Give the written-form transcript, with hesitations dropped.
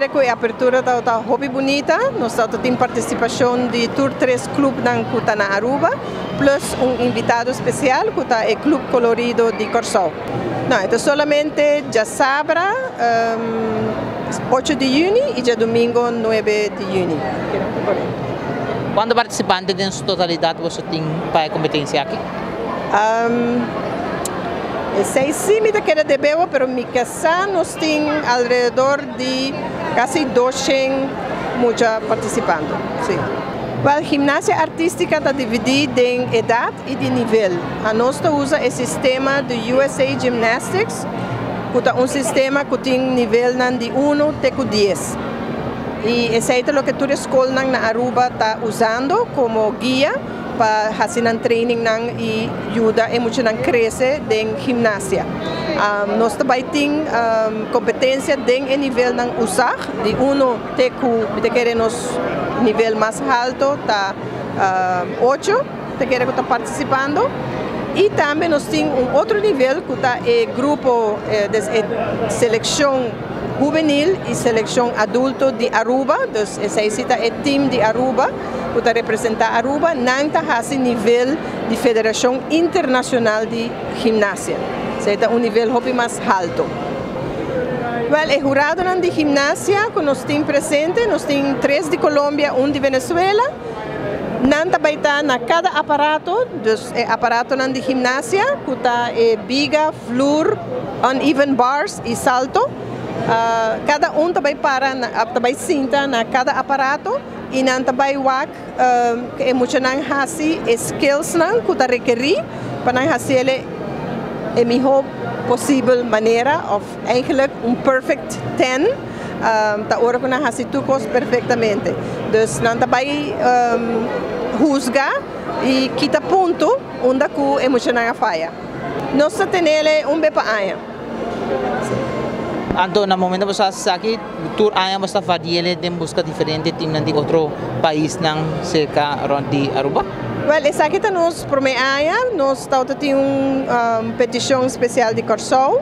kere cu e apertura ta hopi bunita. Nos tin participacion di tur tres clubnan cu ta na Aruba, plus un invitado especial cu ta e Club Colorido di Corsou. No, anto solamente diasabra 8 di juni y diadomingo 9 di juni. Cuanto participante den su totalidad boso tin pa e competencia aki? Esey si mi ta keda debe bo, pero mi sa nos tin alrededor di casi 200 mucha participando. Si. Well, gimnasia artistica ta dividi den edad y di nivel. Nos ta usa e sistema di USA Gymnastics, cu ta un sistema cu tin nivel di 1 te 10. Y esey ta loke tur scol na Aruba ta usando como guia pa haci nan training nan y yuda e muchanan crece den gimnasia. Nos tambe tin competencia den e nivel nan USA, di 1 te cu, kere nos nivel mas halto ta 8, ta kere cu ta participando. Y tambe nos tin un otro nivel cu ta e grupo di seleccion hubenil y seleccion adulto di Aruba, dus esey ta e team di Aruba, cu ta representa Aruba, nan ta haci nivel di Federacion Internacional di Gimnasia. Esey ta un nivel hopi mas halto. Well, e hurado di gimnasia cu nos tin presente, nos tin tres di Colombia, un di Venezuela. Nan ta bay ta na cada aparato, dus e aparato di gimnasia, cu ta e biga, vloer, uneven bars y salto. Cada un ta bay para, ta bay sinta na cada aparato y nan ta bay wak e muchanan hasi skills nan cu ta rekeri pa nan hasi e miho posibel manera of eigenlijk un perfect 10, ta ora cu nan hasi tur cos perfectamente. Dus nan ta bay husga y kita punto unda cu e muchanan a faya. Nos ta tene un be pa aña. Anto, na momento cu boso aki, tur aña boso ta varia den busca diferente team di otro pais nan cerca rond di Aruba? Well, esaki ta nos prome aña, nos tin un peticion especial di Corsou.